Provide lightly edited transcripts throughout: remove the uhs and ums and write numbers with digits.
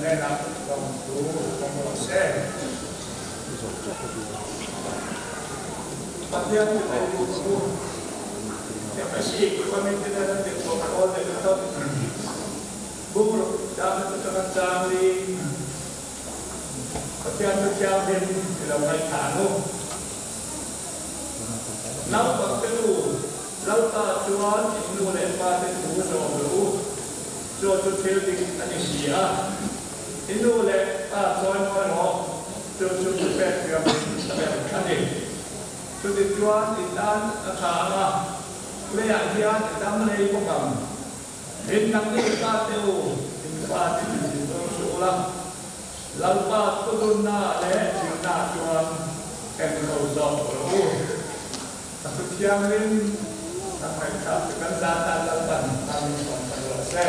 hnenah lawmthu awm rawh se. Pathian chu ei buk u. Ephesi khuami te nen an tirhkoh Paul leh ka tawp bungruk dahna chu ka kan chang li. Pathian chu thianghlim i lo ngaihthla ang u. Naupang te nu, Lalpa chuan in nu leh pa te thu zawm rawh u, chu chu thil dik a ni si a. I nu leh pa chawi mawi rawh, chu chu i pek thiam ta ber a ni. Chuti chuan i tan a tha ang a, leiah hian i dam rei bawk ang. In nangni pa te u, in fa te ti thinur suh ula, Lalpa thudunna leh zirna chuan enkawl zawk rawh u. A thu thianghlim kan ngaihthlak chu kan zan tan Lalpan a min sawm sak rawh se.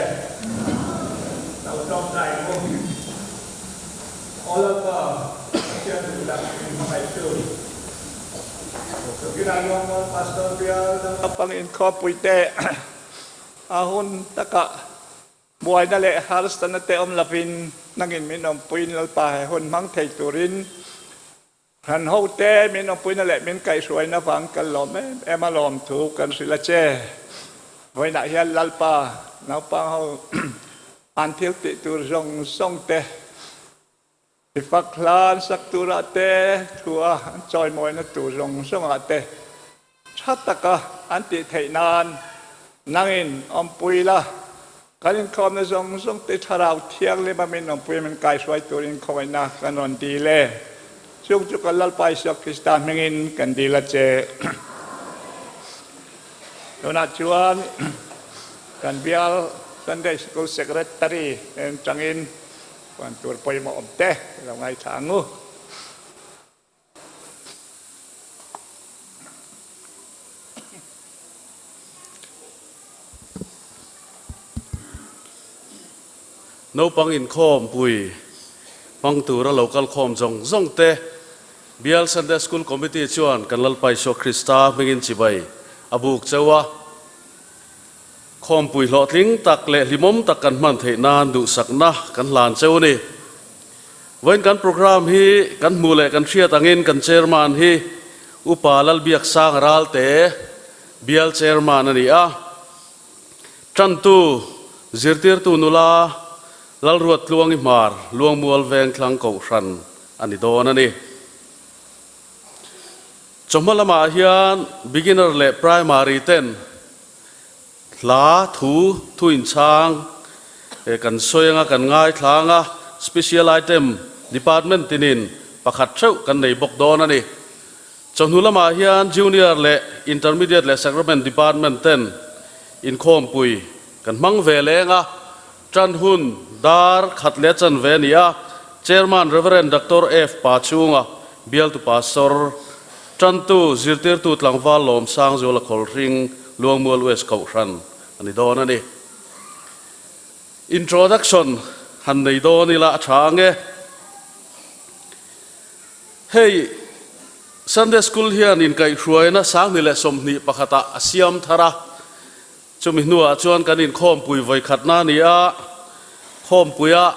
Lo tawngtai u. Aw Lalpa, Pathian duh tak min hmangaih tu. Tukina Luangmual Pastor Bial naupang inkhawmpui te a hun takah Buaina leh harsatna te awm lovin nangin min awmpuiin Lalpa he hun hmang thei turin hran ho te min awmpuina leh min kaihhruaina vang kal lawm em em a lawm thu kan hrilh a che. Vawiinah hian Lalpa naupang ho an thil tih tur zawng zawng te I fak hlan sak turah te, thua an chawimawina tur zawng zawngah te tha taka an tih theih nan nangin awmpui la, kan inkhawmna zawng zawng te Thlarau Thianghlim a min awmpui a min kaihruai turin khawngaihna kan rawn dil e. Chung chu kan Lalpa Isua Krista hmingin kan dil a che. Tunah chuan kan bial Sunday School Secretary en tangin Puan tur pawimawh awm te i lo ngaithla ang u. Naupang inkhawm pui hmang tura lo kal khawm zawng zawng te Bial Sunday School Committee chuan kan Lalpa Isua Krista hmingin chibai a buk cheu a. Khawmpui hlawhtling tak leh hlimawm tak kan hman theih nan duhsakna kan hlan cheu a ni. Vawiin kan programme hi kan hmuh leh kan hriat angin kan chairman hi Upa Lalbiaksanga Ralte, Bial Chairman a ni a. Tantu, Zirtirtu nula Lalruattluangi Hmar, Luangmual Vengthlang Kohhran a ni dawn a ni. Chawhma lamah hian beginner leh primary ten hla thu thu inchhang kan sawi anga kan ngaithla anga special item department tinin pakhat theuh kan nei bawk dawn a ni. Chawhnu lamah hian junior leh intermediate leh sacrament department ten inkhawmpui kan hmang ve leng a, tan hun dar khat leh chan ve a ni a, Chairman Rev. Doctor F. Pachhunga, Bialtu Pastor, Tantu, Zirtirtu Tlangval Lawmsangzuala Khawlhring, Luangmual West Kohhran a ni dawn a ni. Introduction han nei dawn ila a tha ang e. Hei Sunday School hian inkaihhruaina 2021 ah a siam thar a. Chumi hnuah chuan kan inkhawmpui vawikhatna a ni a, khawmpuia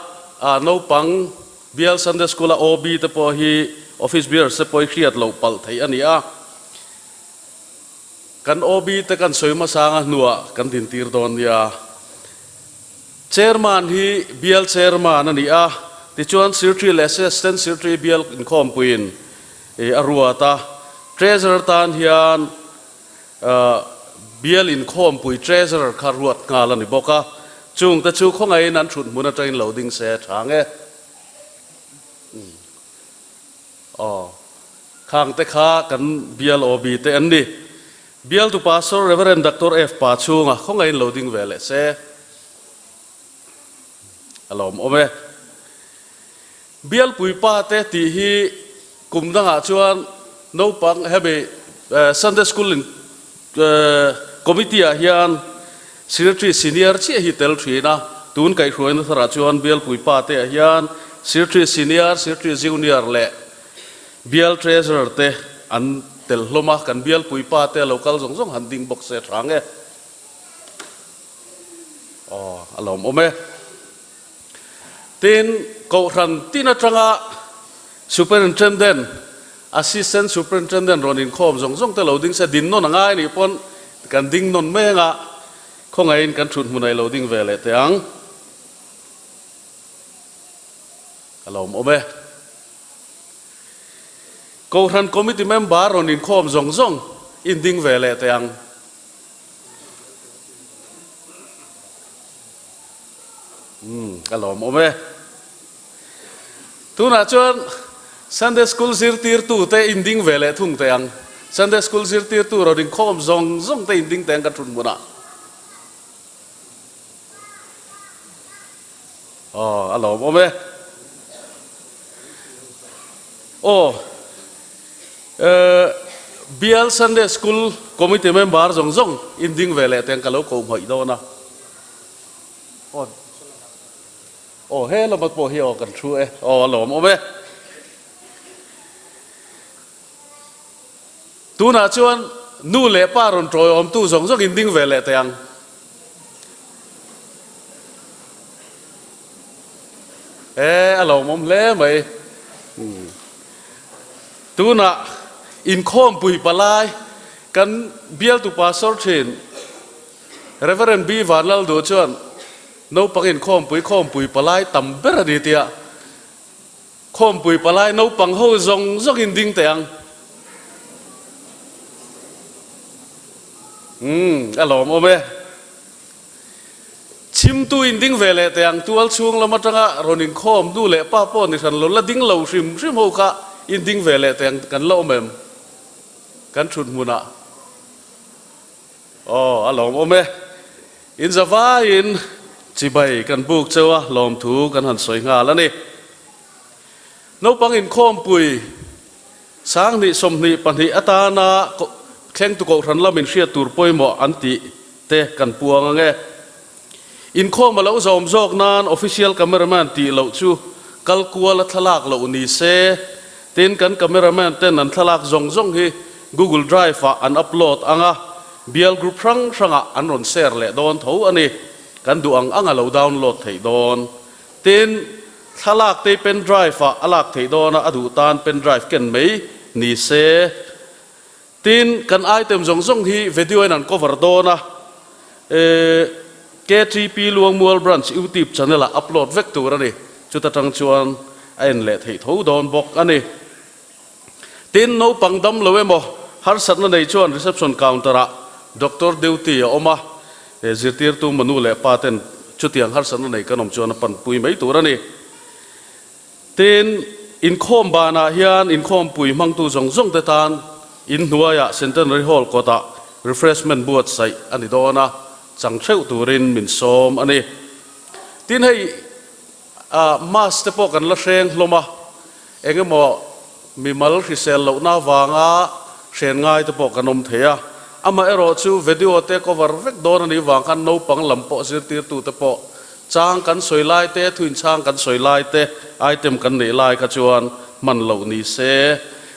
naupang Bial Sunday School-a OB te pawh hi Office Bearers te pawh hi hriat loh palh theih a ni a. Kan OB te kan sawi hmasanga hnuah kan dintir dawn nia. Chairman hi Bial Chairman a ni a, tichuan Secretary leh Assistant Secretary Bial inkhawmpuiin a ruat a. Treasurer tan hian Bial inkhawmpui Treasurer kha ruat nghal a ni bawk a, chungte chu khawngaihin an thut hmun atangin lo ding se tha nge. Aw, khangte kha kan Bial OB te an ni. Bialtu Pastor Rev. Doctor F. Pachhunga khawngaihin lo ding ve leh se. A lawmawm e. Bialpui pa te tih hi kum dangah chuan naupang hemi Sunday School in committee ah hian Secretary Senior chiah hi tel thin a, tun kaihhruaina tharah chuan Bialpui pa te ah hian Secretary Senior, Secretary Junior leh Bial Treasurer te an tel hlawm a, kan Bialpui pa te lo kal zawng zawng han ding bawk se tha nge. Aw a lawmawm e. Tin, Kohhran tin atanga Superintendent, Assistant Superintendent rawn inkhawm zawng zawng te lo ding se, din nawn a ngai anih pawn kan ding nawn mai anga khawngaihin kan thut hmunah i lo ding ve leh teh ang. Ka lawm awm e. Kohhran Committee member rawn inkhawm zawng zawng in ding ve leh teh ang. Umm, ka lawm awm e. Tunah chuan Sunday School zirtirtu te in ding ve leh thung teh ang. Sunday School zirtirtu rawn inkhawm zawng zawng te in ding teh ang ka thut hmunah. Aw, a lawm awm e. Aw, eh, Bial Sunday School Committee member zawng zawng in ding ve leh teng ka lo ko hmawih dawn a. Aw, aw, he lama pawh hi aw kan thu e. Aw, a lawm awm e. Tunah chuan nu leh pa rawn tawiawmtu zawng zawng in ding ve leh teh ang. E, a lawmawm hle mai. Tunah inkhawmpui palai kan bialtu pastor thin Reverend B Vanlalduh chuan naupang inkhawmpui khawmpui palai tam ber a ni tia Khawmpui palai naupang ho zawng zawngin ding teh ang. Umm, a lawmawm e. Chhimtu in ding ve leh teh ang, tual chhung lam atanga rawn inkhawm nu leh pa pawh ni hran lo, la ding lo hrim hrim ho kha in ding ve leh teh ang, kan la awm em? Kan thut hmunah. Aw, a lawmawm e. In zavaiin chibai kan buk cheu a, lawmthu kan han sawi nghal a ni. Naupang inkhawmpui 2024 atana thlengtu kohhran lamin hriat tur pawimawh an tih te kan puang ang e. Inkhawm a lo zawm zawk nan official cameraman tih loh chu kal kual a thlalak loh ni se. Tin, kan cameraman ten an thlalak zawng zawng hi Google Drive ah an upload ang a, bial group hrang hrangah an rawn share leh dawn tho a ni. Kan duh ang ang a lo download theih dawn. Tin, thlalak te pen drive ah a lak theih dawn a, a duh tan pen drive ken mai ni se. Tin, kan item zawng zawng hi video in an cover dawn a, KTP Luangmual Branch YouTube channel ah upload vek tur a ni. Chuta tang chuan a en leh theih tho dawn bawk a ni. Tin, naupang dam lo emaw harsatna nei chuan reception counter ah doctor duty a awm a, zirtirtu manu leh pa ten chutiang harsatna nei kan awm chuan a panpui mai tur a ni. Tin, inkhawm banah hian inkhawmpui hmangtu zawng zawng te tan in hnuaiah Centenary Hall kawtah refreshment buatsaih a ni dawn a, chang theuh turin min sawm a ni. Tin, hei mask te pawh kan la hreng hlawm a, eng emaw mimal hrisel lohna avanga hren ngai te pawh kan awm thei a, amaherawhchu video te cover vek dawn a nih vang khan naupang lam pawh zirtirtute pawh Chang kan sawi lai te, thuinchhang kan sawi lai te, item kan neih lai kha chuan hman loh ni se.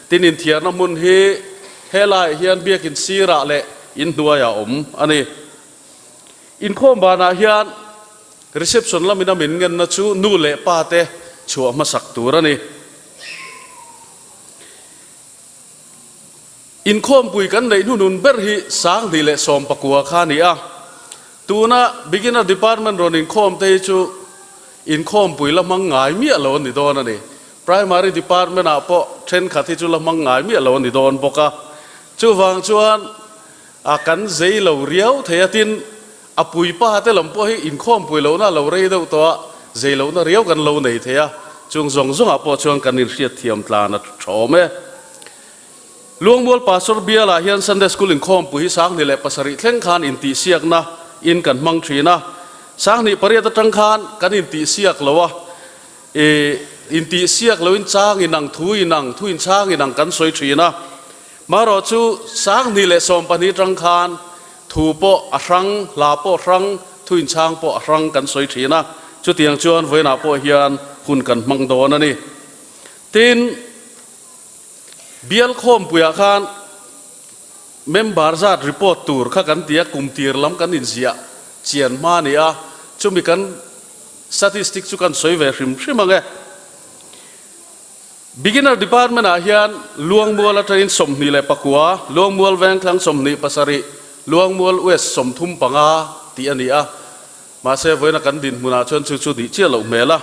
Tin, inthiarna hmun hi helaiah hian biakin sirah leh inhnuaiah a awm a ni. Inkhawm banah hian reception lamin a min ngenna chu nu leh pa te chhuah hmasak tur a ni. Inkhawmpui kan neih hnunun ber hi 2019 kha a ni a. Tuna Beginner Department rawn inkhawm te hi chu inkhawmpui la hmang ngai miah lo a ni dawn a ni. Primary Department ah pawh thenkhat hi chu la hmang ngai miah lo a ni dawn bawk a. Chuvang chuan a kan zei lo riau thei a, tin a puipa te lam pawh hi inkhawmpui lohna a lo rei deuh tawh a, zei lohna riau kan lo nei thei a. Chung zawng zawngah pawh chuan kan inhriatthiam tlan a tha awm e. Luangmual Pastor bialah hian Sunday School inkhawmpui hi 2007 thleng khan intihsiakna in kan hmang thin a. 2008 atang khan kan intihsiak lo a, ih intihsiak loin chang inang, thu inang, thu inchhang inang kan sawi thin a. Marawh chu 2012 atang khan thu pawh a hrang, hla pawh hrang, thu inchhang pawh a hrang kan sawi thin a. Chutiang chuan vawiinah pawh hian hun kan hmang dawn a ni. Tin. Bial khawmpuiah khan member zat report tur kha kan ti a, kum tir lam kan inziah chian hma a ni a, chumi kan Statistic chu kan sawi ve hrim hrim ang e. Beginner Department ah hian Luangmual atangin 29, Luangmual Vengthlang 27, Luangmual West 35 tih a ni a. Mahse vawiina kan dinhmunah chuan chu chu dih chiah loh hmel a.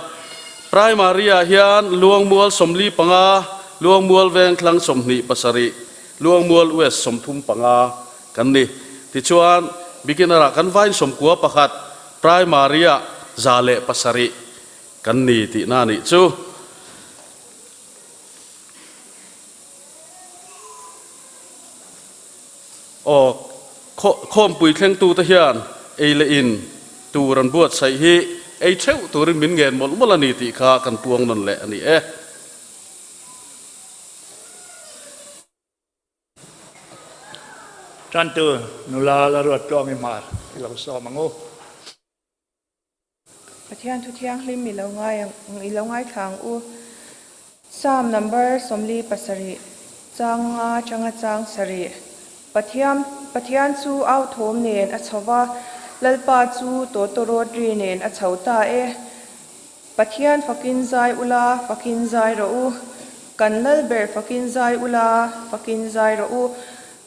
Primary ah hian Luangmual 45, Luangmual Vengthlang 27, Luangmual West 35 kan ni. Tichuan Beginner ah kan vain 91, Primary ah 107 Kan ni tihna a nih chu. Aw, khawmpui thlengtute hian ei leh in tur an buatsaih hi ei theuh turin min ngen mawlh mawlh a ni tih kha kan puang nawn leh a ni e. Tantu nula la ruat tluang i hmar i lo sawm ang u. Pathian thu thianghlim i lo ngai ang i lo ngaithla ang u. Psalm number 47 chang nga changa chang sarih. Pathian Pathian chu au thawm nen a chho va, Lalpa chu tawtawrawt ri nen a chho ta e. Pathian fakin zai ula, fakin zai rawh u. Kan lal ber fakin zai ula, fakin zai rawh u.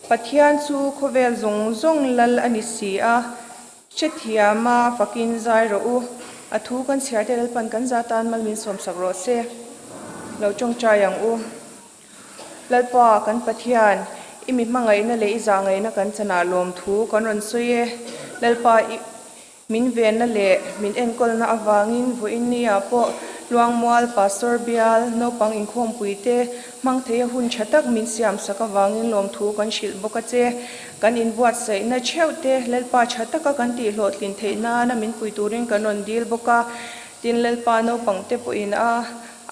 Pathian chu khawvel zawng zawng lal a ni si a. Hrethiama fakin zai rawh u. A thu kan chhiar te Lalpan kan za tan mal min sawmsak rawh se. Lo tawngtai ang u. Lalpa kan Pathian, i mi hmangaihna leh i zahngaihna kan chanah lawm thu kan rawn sawi e. Lalpa i min venna leh min enkawlna avangin vawiin ni ah pawh Luangmual Pastor Bial naupang inkhawmpui te hmang theia hun tha tak min siamsak avangin lawmthu kan hrilh bawk a che. Kan inbuatsaihna theuh te Lalpa tha taka kan tihhlawhtlin theih nana min pui turin kan rawn dil bawk a. Tin, Lalpa naupang te pawhin a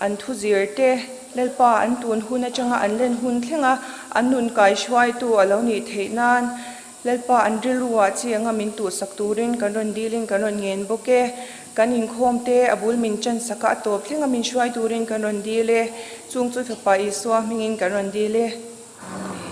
an thu zir te, Lalpa an tun hun atanga an len hun thlenga an nun kaihruaitu a lo nih theih nan Lalpa an rilruah chi anga min tuhsak turin kan rawn dilin kan rawn ngen bawk e. Kan inkhawm te a bul min chansaka a tawp thlenga min hruai turin kan rawn dil e. Chung chu Fapa Isua hmingin kan rawn dil e. Amen.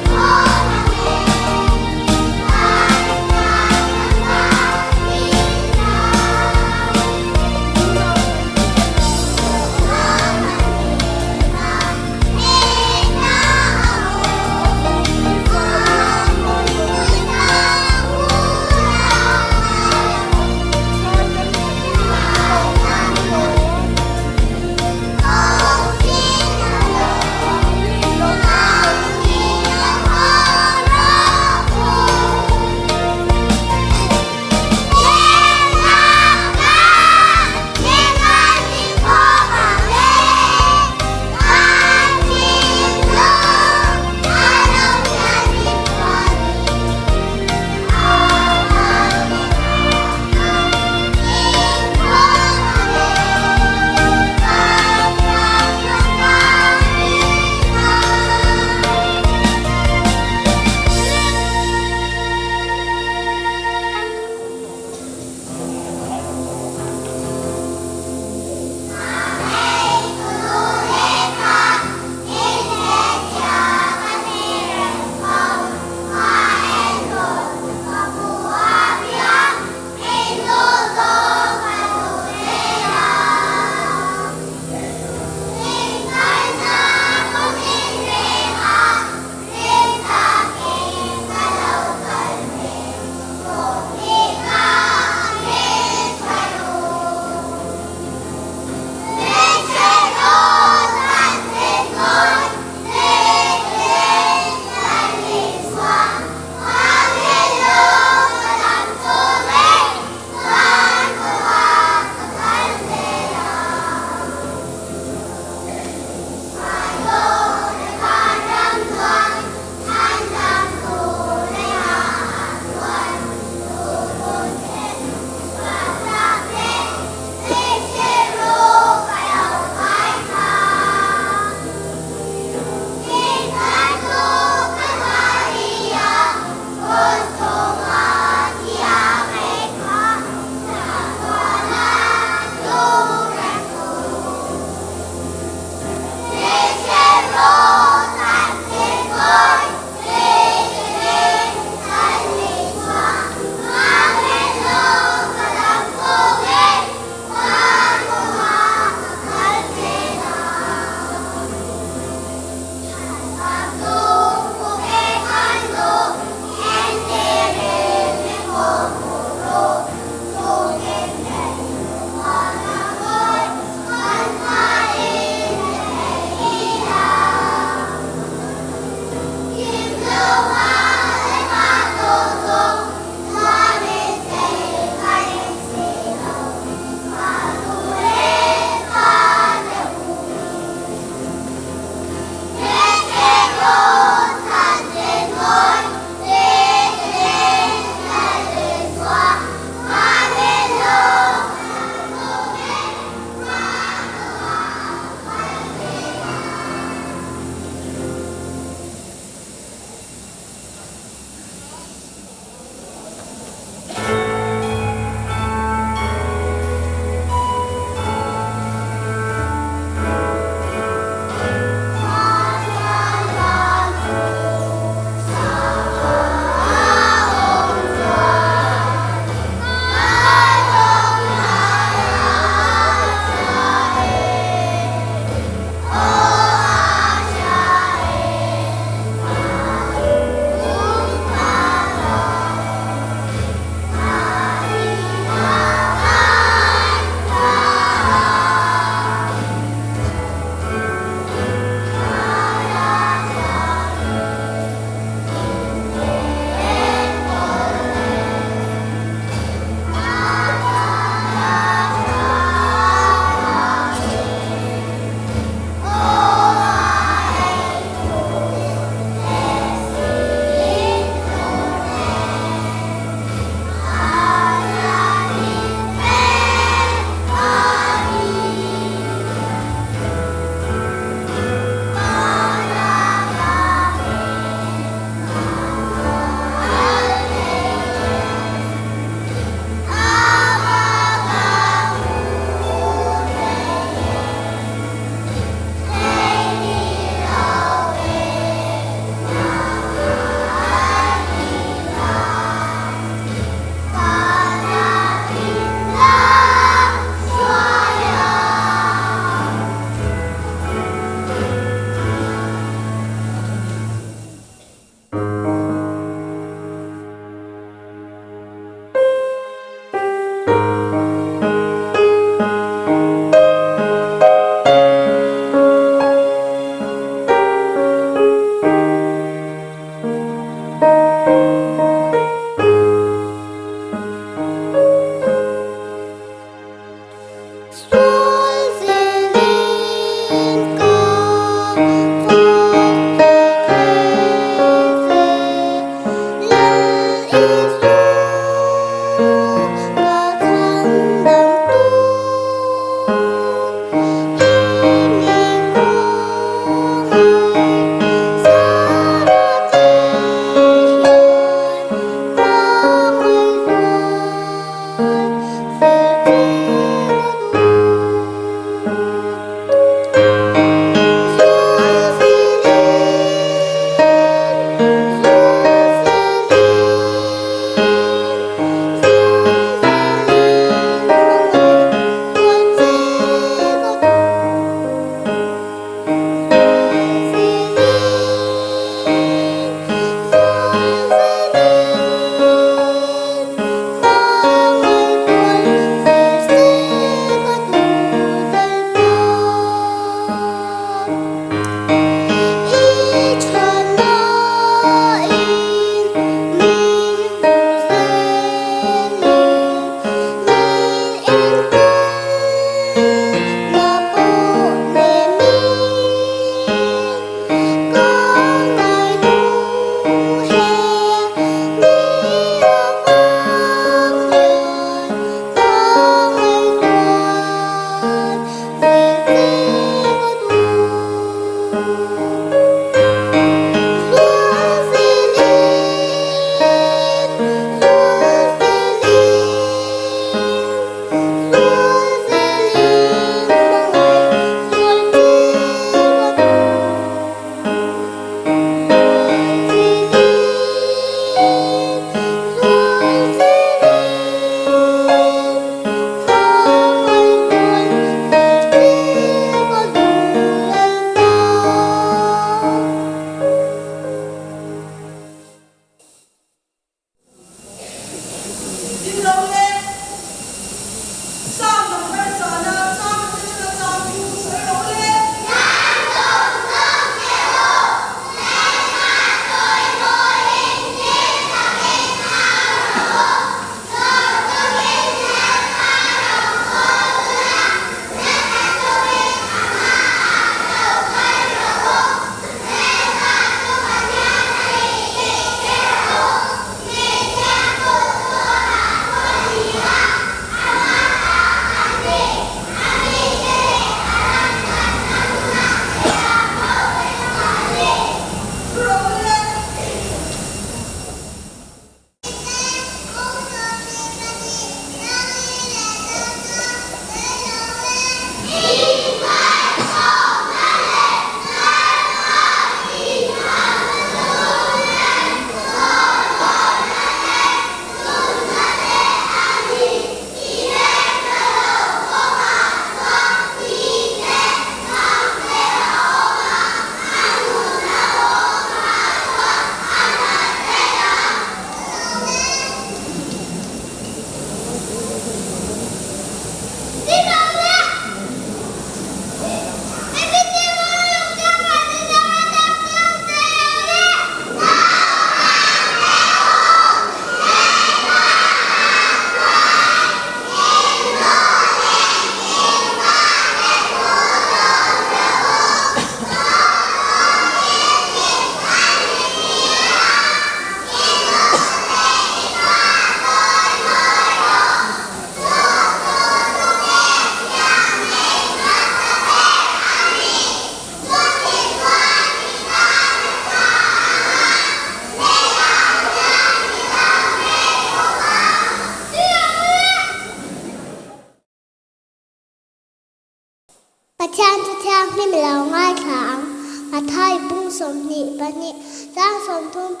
2 chang 37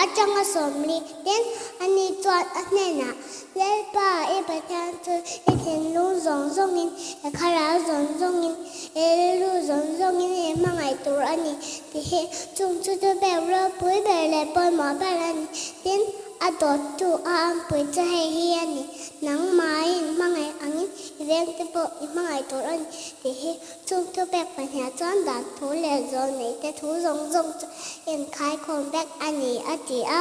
atanga 40 Tin, ani chuan a hnenah, Lalpa, i Pathian chu i thinlung zawng zawngin, i thlarau zawng zawngin, i rilru zawng zawngin i hmangaih tur a ni tih hi chung chu chu ber ropui ber leh pawimawh ber a ni. Tin, a dawttu a ampui chu hei hi a ni, Nangmahin hmangaih angin i vengte pawh i hmangaih tur a ni tih hi chung thu pek pahniah chuan dan thu leh zawl neite thu zawng zawng chu inkhaikhawm vek a ni, a ti a.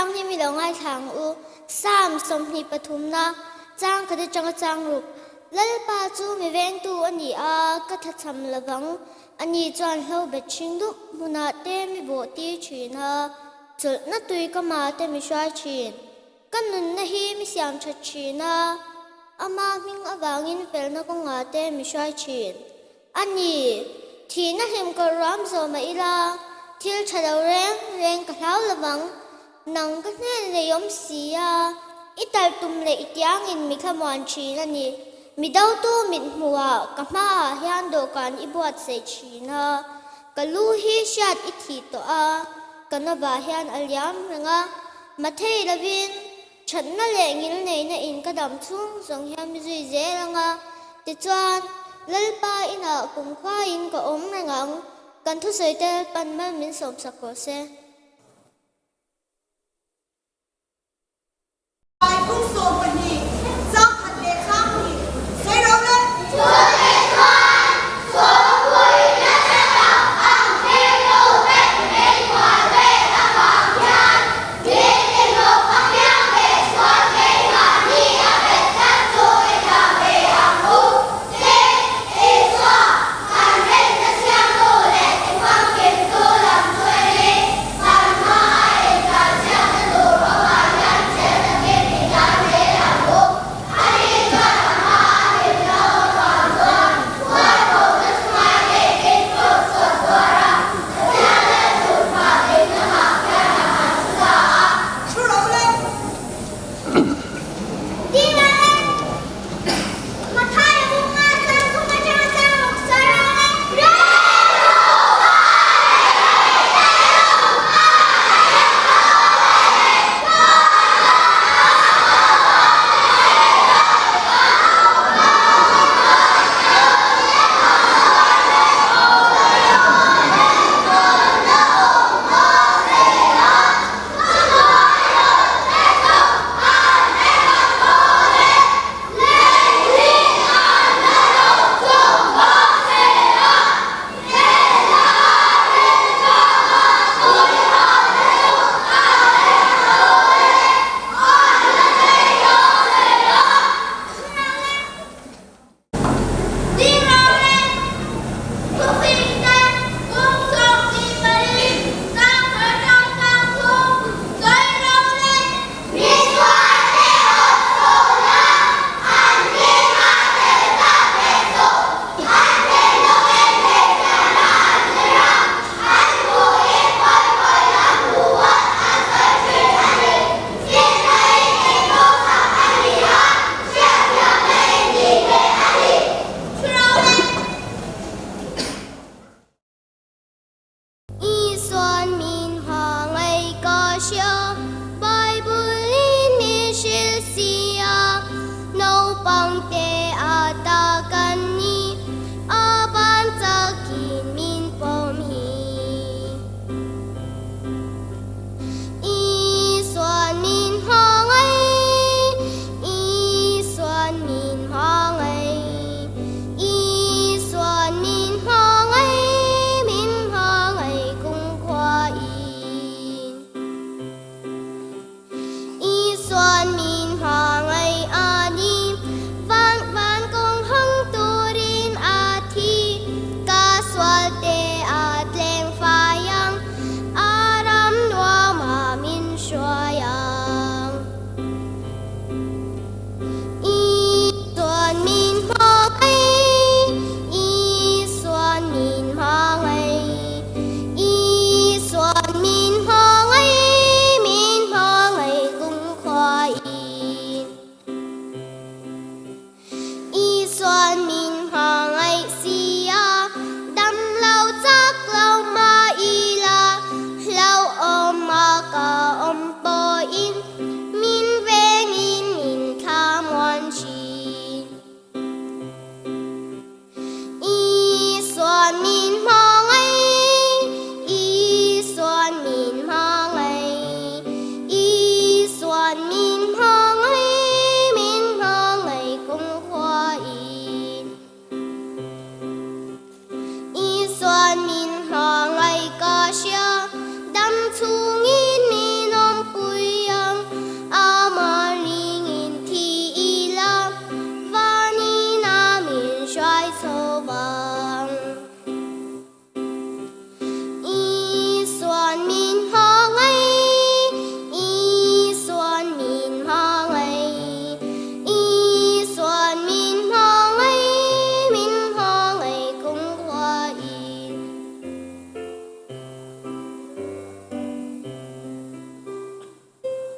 Thianghlim i lo ngaithla ang u. Psalm 23 na chang khat atanga chang ruk. Lalpa chu mi vengtu a ni a, ka thachham lovang. Ani chuan hlo bet hring dup hmunah te mi bawh tir thin a, chawlhna tui ka mah te mi hruai thin. Ka nunna hi mi siam tha thin a, ama hming avangin felna kawngah te mi hruai thin. A ni, thihna hlim kawr ruam zawh mah ila, thil tha lo reng reng ka hlau lovang, nang ka hnen lei awm si a, i tal tum leh i tiangin mi thlamuan thin a ni. Mi dotu mit hmuhah ka hmaah hian dawhkan i buatsaih thin a, ka lu hi hriat i thih tawh a, ka nawah hian a liam reng a, Mathei lovin thatna leh ngilneihna in ka dam chhung zawng hian mi zui zel ang a, tichuan Lalpa inah kumkhuaiin ka awm reng ang, kan thusawi te Lalpan mal min sawmsak rawh se. Phung 12, chang khat leh chang hnih sawi ro le.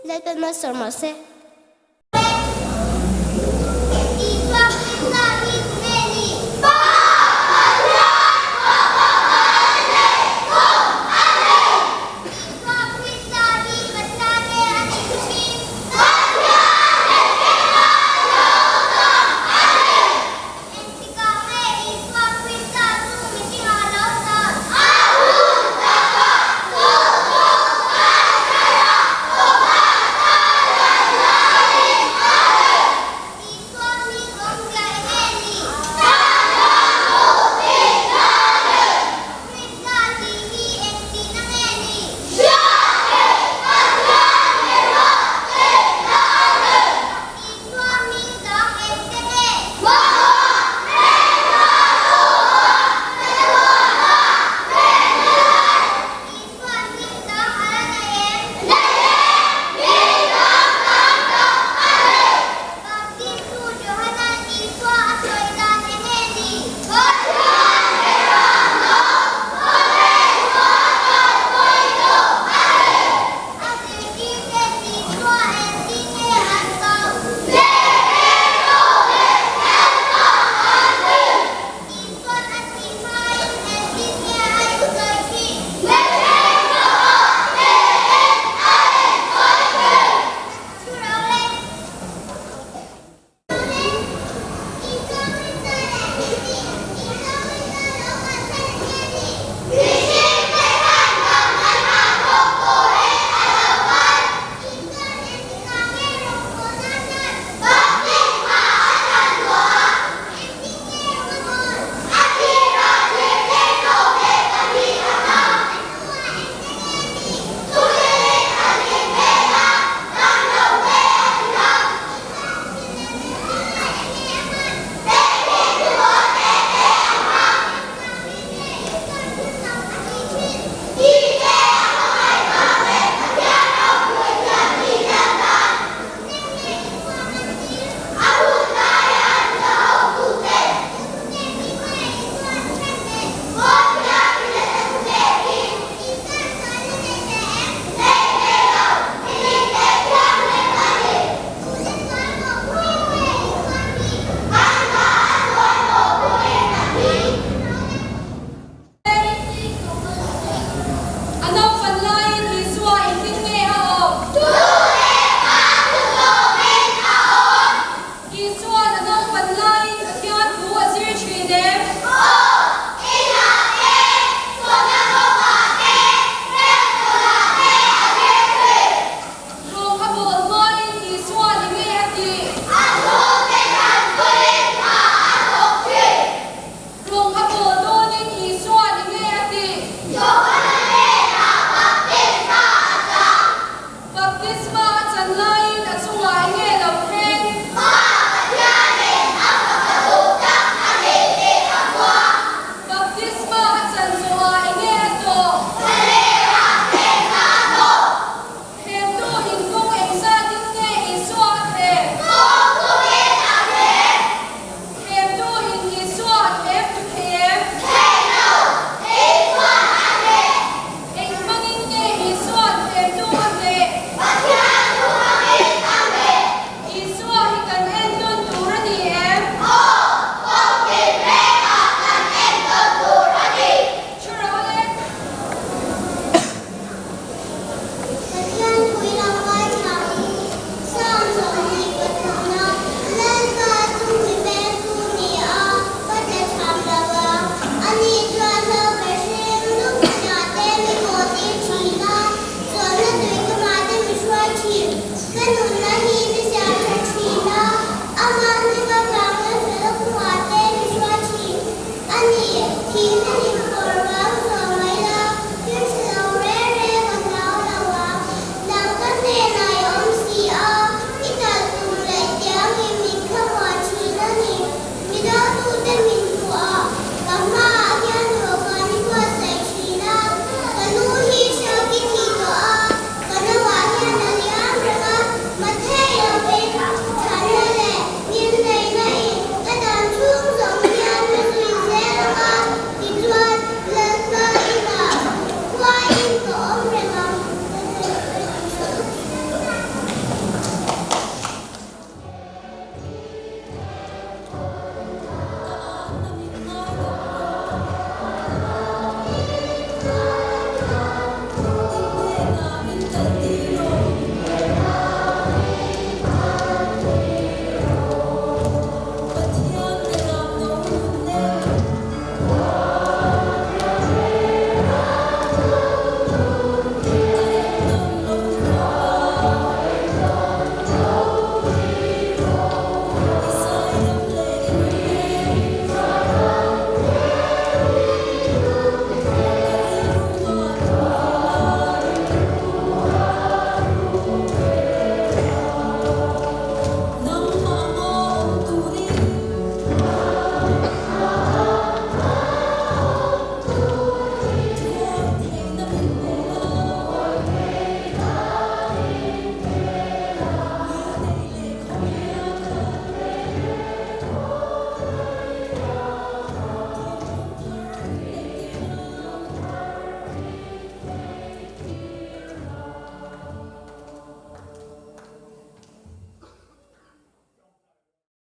Lalpan malsawm rawh se. Isua Krista.